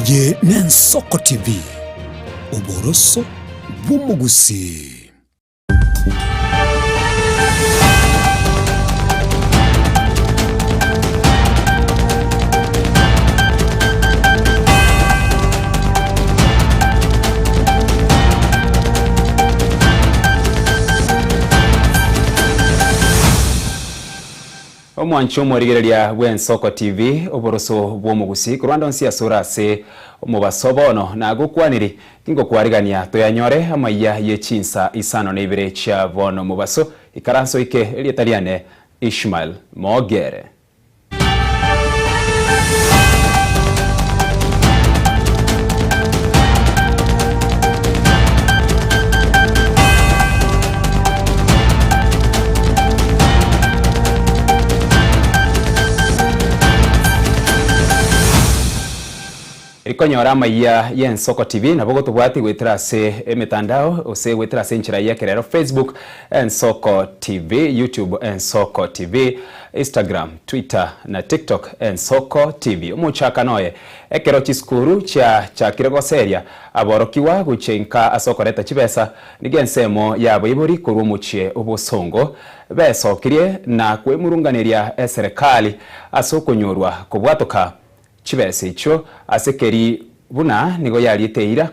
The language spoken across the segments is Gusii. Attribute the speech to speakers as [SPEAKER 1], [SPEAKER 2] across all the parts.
[SPEAKER 1] Eye n'Ensoko TV, oboroso bw'omogusii.
[SPEAKER 2] Omwancho omorigereria bw'Ensoko TV, oboroso bw'omogusii korwa ande onsi ase ore ase omobaso bono nagokwaniri, tingokwarigania toyanyore amaiya ye chinsa isano na ibere chia bono mobaso, ikaransa oike erieta riane Ishmael Mogere. Rikonyora amayia y'Ensoko TV nabo gotobwati goetera ase emetandao gose goetera ase enchera y'ekerero Facebook Ensoko TV, YouTube Ensoko TV, Instagram, Twitter na TikTok Ensoko TV. Omochakano oye ekero chisukuru chiachakire goseria aborokigwa gochia inka ase okoreta chibesa nigo ensemo y'abaibori korwa omochie obosongo besokirie na kwemurunganeria eserekari ase okonyorwa kobwatoka Chibesa echio ase keri buna nigo yariete eira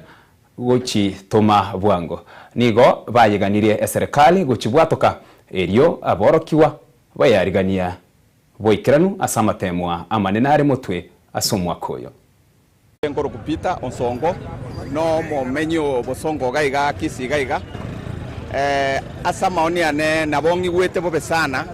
[SPEAKER 2] gochitoma bwango. Nigo bayeganirie eserekari gochibwatoka, erio aborokigwa bayarigania boikeranu ase amateemwa amanene are motwe ase omwaka oyo.
[SPEAKER 3] Nkorokwa Peter Onsongo, nomomenyi o Bosongo iga iga Kisii iga iga. Ase amaoni ane nabo ng'igwete bobe sana,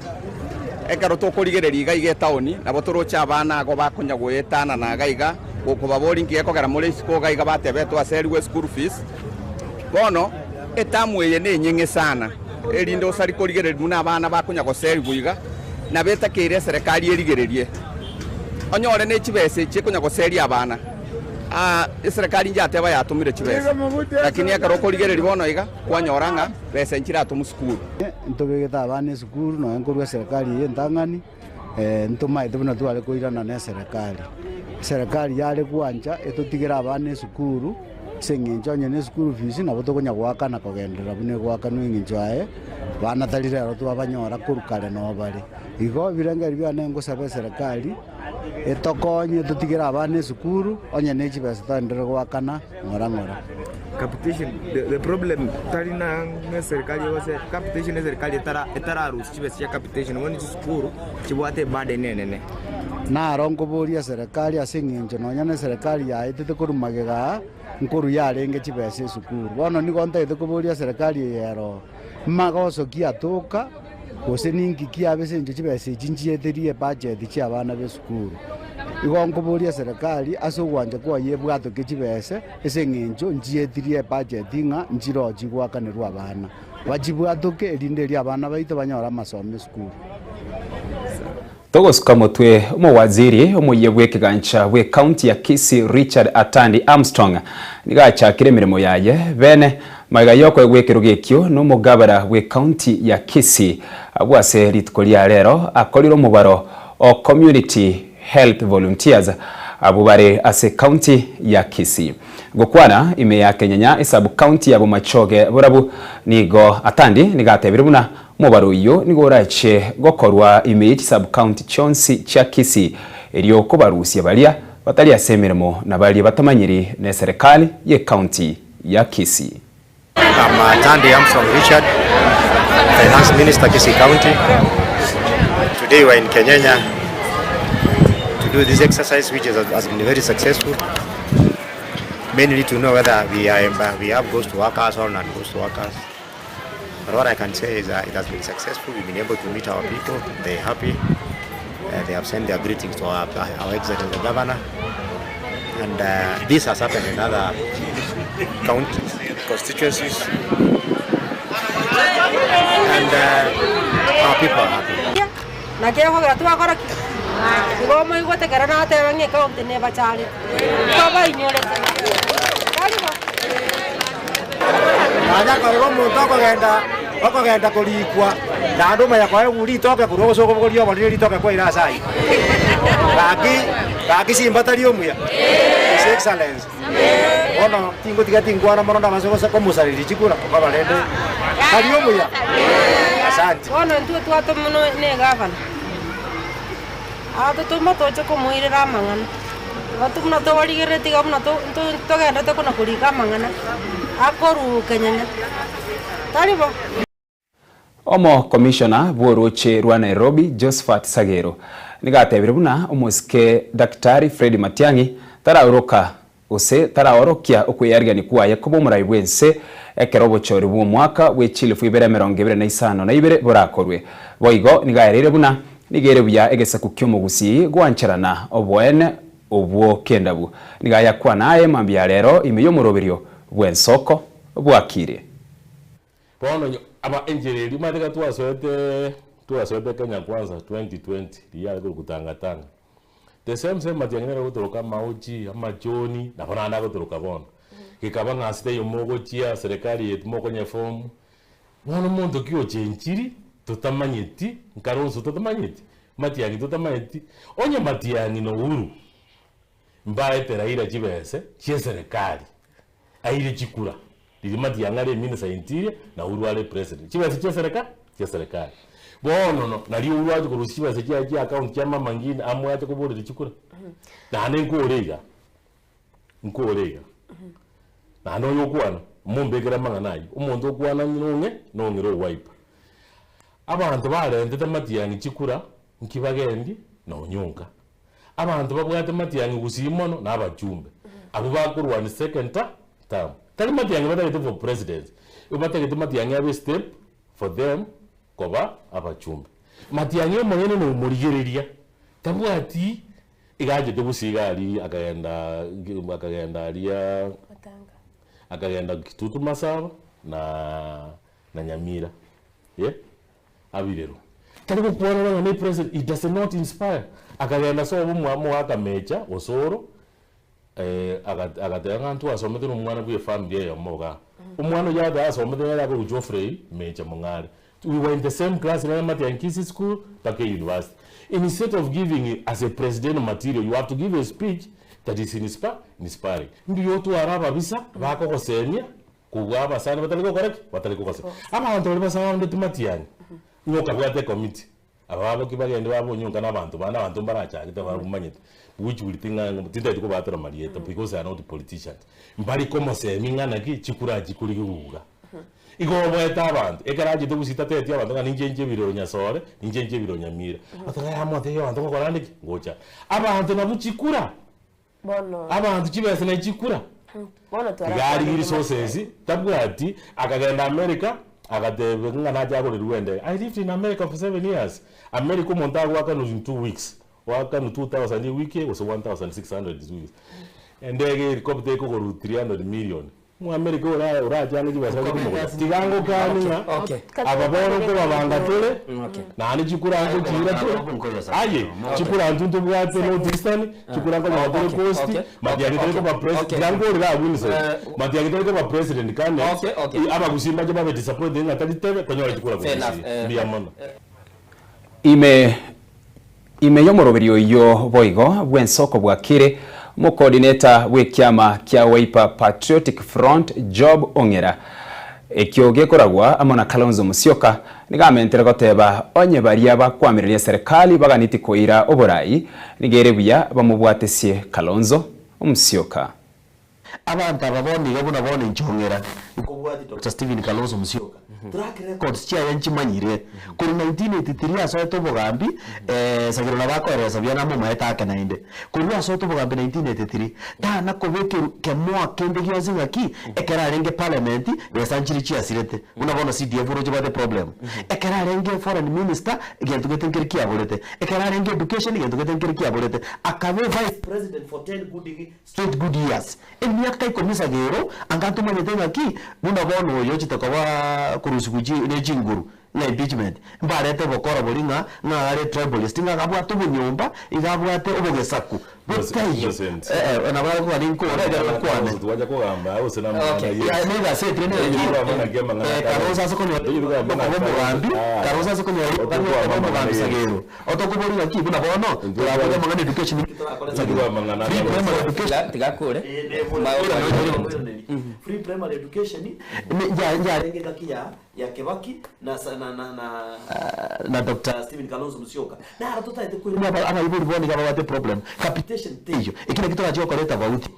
[SPEAKER 3] ekero tokorigereria iga iga etaoni, nabo toroche abana ago bakonya goetanana iga iga, gokobaboria nki gekogera more isiko iga iga batebe twaserigwe eschool fees. Bono etamu eye nenyeng'e sana, erinde osari korigereria buna abana bakonya goserigwa iga, nabo etakeire eserekari erigererie, onyore ne chibesa echi ekonya goseria abana. Eserekari inche yateba yatomire chibesa, lakini ekero okorigereria bono iga, kwanyora ng'a besa nchiratomwe sukuru.
[SPEAKER 4] Ntobegete abana esukuru nonya nkorwa eserekari eye entang'ani, ntomaete buna tware koirana na eserekari. Eserekari yare gwancha etotigere abana esukuru ase eng'encho onye ne eschool fees nabo tokonya goakana kogenderera buna egoakanwa eng'encho yaye, bana tari rero twabanyora korwa kare noo bare. Igo ebirengererio biane ngosaba eserekari, etokonye totigere abana esukuru, onye ne chibesa toenderere goakana ng'ora ng'ora.
[SPEAKER 5] Capitation, the, the problem tari na eserikali gose capitation eserikali etara etararusia chibesa chia capitation bono chisukuru chibwate eburden enene.
[SPEAKER 4] Naro nkoboria eserekari ase eng'encho nonya na eserekari yaetete korwa magega aa, nkorwa yarenge chibesa esukuru. Bono nigo ntagete koboria eserekari eye ero, magoso ki atoka, gose ninki kiabe ase eng'encho chibesa echi nchietirie ebudget chi'abana b'esukuru. Igo nkoboria eserekari ase ogwancha kwaye ebwatoke chibesa ase eng'encho nchietirie ebudget ng'a nchiroo chigoakanerwa abana. Bachibwatoke erinde erio abana baito banyore amasomo esukuru.
[SPEAKER 2] Togosuka motwe, Omowaziri omoyia bw'ekegancha bw'ecounty ya Kisii Richard Atandi Armstrong nigo achakire emeremo yaye bene magega yokoegwa ekerogo ekio nomogabara bw'ecounty ya Kisii abwo ase rituko ria rero akorire omobaro o Community Health Volunteers abwo bare ase ecounty ya Kisii. Gokwana ime ya Kenyenya esabu county ya Bomachoge Borabu nigo Atandi nigo atebire buna Omobaro oyio nigo orache gokorwa ime ye chisub-county chionsi chia Kisii, erio kobarusia baria batari ase emeremo na baria batamanyiri neserekari ye county ya Kisii.
[SPEAKER 6] I'm Atandi Armstrong Richard, Finance Minister Kisii County. Today we are in Kenyenya to do this exercise which has, has been very successful. Mainly to know whether we, are, we have ghost workers or not ghost workers. But what I can say is that it has been successful. We've been able to meet our people. They're happy. Uh, they have sent their greetings to our, our executive governor. And uh, this has happened in other counties, constituencies. And uh, our people are happy.
[SPEAKER 7] Naki ekogera twakora ki? Igo moigwete ekero nateba ng'a ekaunti nebacharete, twabainyorete. Tari bo?
[SPEAKER 6] Nonya korora omonto okogenda okogenda korikwa, naende omanya koegwa ritoke korwa gose okobogoria oborere ritoke kwaira ase ayio. Gaki gaki simba tari omuya? Gose. Excellency. Bono tingotiga tinkwana mono ndamase gose komosareria chikura okaba rende tari omuya. Asante.
[SPEAKER 7] Bono intwe twatomwa negavana, agatotoma toche komoirera amang'ana. Igo buna tobarigereretie iga buna togenderete kona korika amang'ana akorwa kenyenya, tari bo?
[SPEAKER 2] Omokomishona bw'orooche rwa Nairobi Josphat Sagero nigo atebire buna omosike Daktari Fred Matiang'i taraoroka gose taraorokia okweyarigania kwaye koba omorai bw'ense ekero obochori bw'omwaka bwe chilifu ibere emerongo ebere na isano na ibere borakorwe. Boigo nigo aereire buna nigo ere buya egesaku ki'omogusii gwancherana oboene obwo kendabu. Nigo ayakwana aye mambia ya rero ime y'omoroberio bw'ensoko bwakire.
[SPEAKER 8] Bono onye aba enchera eria omanyete ekero twasoete twasoete Kenya Kwanza 2020 riria yare korokwa tanga tanga, the same same matiang'i nere agotoroka amaochi, amachoni, nabo naende agotoroka bono. Gekaba ng'a ase taiyo mogochia, serikali eye timokonyeform, bono monto ki ochenchiri totamanyeti, nkaronso totamanyeti, matiang'i totamanyeti, onye matiang'i na Uhuru mbaete Raila chibese chia eserekari. Aire chikura riria Matiang'i are eminister interior na Uhuru are president. Chibesa chia sereka chia serikali. Bono no nario Uhuru ache korusia chibesa chiaye chia account chia mama ngina amwache koborera chikura. Naende nkore iga, nkore iga. Naende oyo okwana mombekere amang'ana ayio. Omonto okwana nong'e nong'ire owiper. Abanto barentete Matiang'i chikura nki bagendi nonyonka. Abanto babwate matiang'i gusii mono na abachumbe, abwo bakorwania second term. Tari matiang'i batagete for presidency, igo batagete matiang'i abe step for them koba abachumbe. Matiang'i omonyene nomorigereria, tabwati iga achete gusii iga aria akagenda akagenda aria akagenda Kitutu Masaba na na Nyamira eh. Abirero. Tari gokwana ng'a ne president, he does not inspire. Akagenda sobo omwamo akamecha osoro agateba ng'a ntwasomete na omwana bwe efamiri eyomo igaa. Omwana oyio agateba asomete nere akorokwa Geoffrey Mecha Mong'are. We were in the same class nere Matiang'i Kisii School mpaka university. Instead of giving as a presidential material, you have to give a speech that is inspiring. Mbuya otware ababisa bakogosemia Kobua abasani batari gokora ki? Batari kogosera. Abanto baria basaundeti matiang'i, ng'a okabwate ekomiti, aba baboki bagende babonyonka na abanto bande, abanto mbarachagete barabwo mbamanyete, which will think ng'a tintageti kobatora marieta because they are not politicians. Mbari komosemia ng'a naki chikura chikorigiwa iga. Igo oboete abanto, ekero achete gusii tatebetie abanto ng'a ninche inche ebirero Nyasore, ninche inche ebirero Nyamira. Ateba yaya motebie abanto ngokora nde ki? Ngocha. Abanto nabwo chikura. Abanto chibesa ne chikura, iga arigie resources, tabwati, akagenda America, agateba ng'a nache agorerwe endege. I lived in America for 7 years. America omonto agoakanwa in 2 weeks, oakanwe 2000 ewiki gose 1600 weeks. Endege helicopter ekogorwa 300 million. Omoamerika ora orachange chibesa bache komogora. Tiga ngokanie ng'a aba bono nkobabanga tore, naende chikura nkochiira tore, aye, chikura intwe ntobwate North Eastern, chikura nkonyora tore Coast, Matiang'i tari koba president, tiga nkorere abwo Vincent, Matiang'i tari koba president candidate, abagusii mbache babe disappointed ng'a tari tebe, tonyore chikura korwa Gusii. Mbuya mono.
[SPEAKER 2] Ime Ime y'omoroberio oyio boigo bw'ensoko bwakire, omocoordinator bw'ekiama kia Wiper Patriotic Front Job Ong'era, ekio gekoragwa amo na Kalonzo Musyoka, nigo amentere goteba onye baria bakwamireria eserekali baganeti koira oborai, nigo ere buya bamobwatesie Kalonzo Musyoka.
[SPEAKER 9] Abanto aba bono iga buna bono inche ong'era, nkobwatia Doctor Stephen Kalonzo Musyoka, track records chiaye nchimanyire, korwa 1983 asoete obogambi, Sagero nabo akoeresa buya namomaete ake naende, korwa asoete obogambi 1983, tana kobekerwa kemoa kende gionsi ng'aki, ekero arenge parliament, besa nchiria chiasirete, buna bono CDF oroche bwate problem, ekero arenge foreign minister, egento gete nkere kiaborete, ekero arenge education, egento gete nkere kiaborete, akabe vice president for ten good Straight good years, emiaka ikomi sagero, anga ntomanyete ng'aki buna bono oyo ochete koba korusigwa chi ne chinguru ng'a impeachment, mbarete obokora boria ng'a ng'a are tribalist ng'a iga abwate obonyomba, iga abwate obogesaku. Botaiyo.
[SPEAKER 8] Innocent.
[SPEAKER 9] Eh, eh, nabo arakwana ninkore ekero okwane.
[SPEAKER 8] Twacha kogamba gose na amang'ana
[SPEAKER 9] Okay,
[SPEAKER 8] ye.
[SPEAKER 9] ya, na egaseti rende
[SPEAKER 8] Oyo
[SPEAKER 9] naki,
[SPEAKER 8] kogamba naki amang'ana
[SPEAKER 9] eh, Kalonzo ase konyora
[SPEAKER 8] Oyo kogamba
[SPEAKER 9] okoba
[SPEAKER 8] naki
[SPEAKER 9] omogambi,
[SPEAKER 8] Ah.
[SPEAKER 9] Kalonzo ase konyora
[SPEAKER 8] Oyo
[SPEAKER 9] okoba
[SPEAKER 8] kogamba
[SPEAKER 9] omogambi
[SPEAKER 8] amang'ana ye.
[SPEAKER 9] Sagero. Otokoboria ng'aki buna bono, toraboria amang'ana education ninki torakore
[SPEAKER 8] Oyo
[SPEAKER 9] Sagero.
[SPEAKER 8] kogamba amang'ana
[SPEAKER 9] Free
[SPEAKER 8] Kalonzo.
[SPEAKER 9] primary education.
[SPEAKER 10] Tiga akore.
[SPEAKER 9] Free primary education, ne- nja- njarenge engaki ya ya Kibaki na sa- na na na na Dr. Stephen Kalonzo Musyoka. Naro totaete koirania aba- abaibori bono iga babwate problem. Capitation teiyo. Eki naki torache gokora etafauti.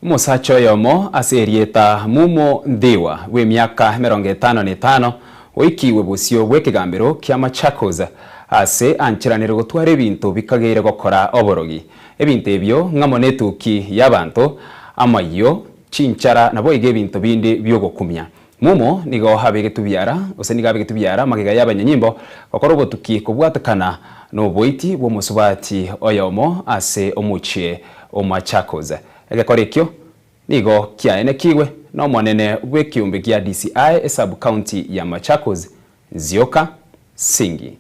[SPEAKER 2] Omosacha oyomo ase erieta Mumo Ndhiwa bw'emiaka 55 oikiigwe bosio bw'ekegambero kia Machakos ase ancheranire gotwara ebinto bikageire gokora oborogi. Ebinto ebio ng'amo netuki y'abanto, amayio, chinchara naboigo ebinto binde bi'ogokumia. Mumo nigo abegetwe biara, gose nigo abegetwe biara magega y'abanyanyimbo gokora obotuki kobwatekana noboiti bw'omosubati oyomo ase omochie o Machakos. Egekora ekio nigo kiaenekigwe nomonene bw'ekeombe gia DCI esub-county ya Machakos, Nzioka Singi.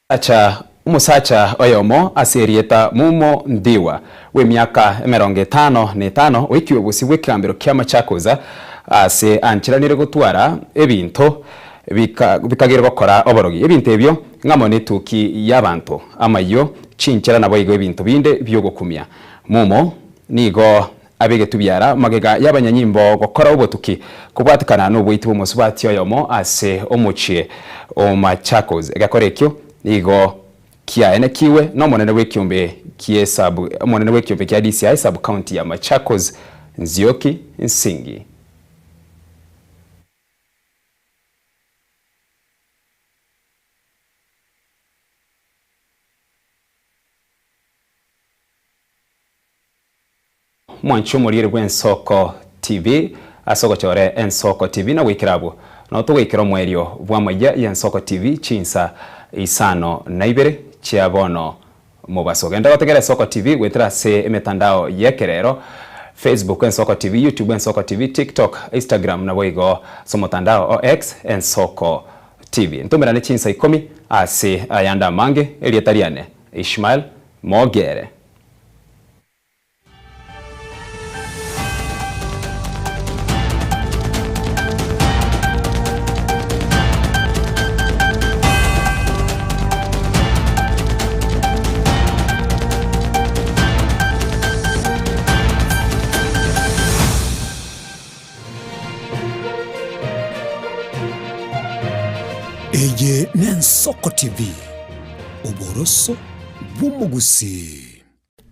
[SPEAKER 2] Acha omosacha oyomo ase erieta Mumo Ndhiwa bw'emiaka 55 oikiwe bosio bw'ekegambero kia Machakos ase ancheranire gotwara ebinto bikagere gokora oborogi. Ebinto ebio ng'amo netuki y'abanto, amayio, chinchera naboigo ebinto binde biogokumia. Mumo nigo abegetwe biara magega y'abanyanyimbo gokora obotuki kobwatekana noboiti bw'omosubati oyomo ase omochie o Machakos. Egekora ekio nigo kiaenekiwe nomonene bw'ekiombe kie sub omonene bw'ekiombe kia DCI sub county ya Machakos Nzioki Nsingi. Mwanche omoriere bw'Ensoko TV ase ogochora Ensoko TV na goikera abwo nao togoikera omoerio bw'amayia y'Ensoko TV chinsa 52 chia bono mobaso. Genda gotegera Ensoko TV goetera ase emetandao y'ekerero, Facebook Ensoko TV, YouTube Ensoko TV, TikTok, Instagram naboigo ase omotandao o X Ensoko TV. Ntomerane chinsa ikomi ase ayande amange, erieta riane Ishmael Mogere.
[SPEAKER 1] Eye n'Ensoko TV, oboroso bw'omogusii.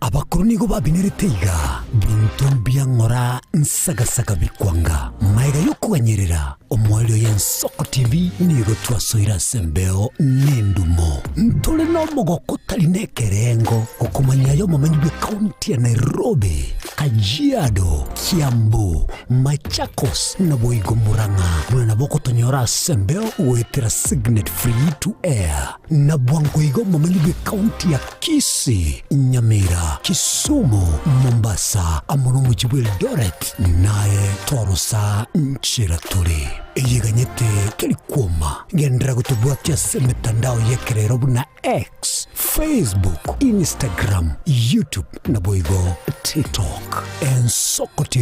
[SPEAKER 1] Abakoro nigo babinerete iga, Binto mbia ng'ora nsagasaga bikwanga. Magega y'okoganyerera omoerio y'Ensoko TV nigo twasoire ase embeo n'endumo. Ntore nomogoko otari nekerengo gokomanya aye omomenyi bw'ekaunti ya Nairobi, Kajiado, Kiambu, Machakos naboigo Murang'a buna nabo okotonyora ase embeo goetera Signet Free to Air. Na bwango iga omomenyi bw'ekaunti ya Kisii, Nyamira, Kisumu, Mombasa, amo nomochie bw'Eldoret, naye torosa nchera tore. Eyeganyete teri kwoma. Genderera gotobwatia ase emetandao y'ekerero buna X, Facebook, Instagram, YouTube naboigo TikTok. Ensoko TV.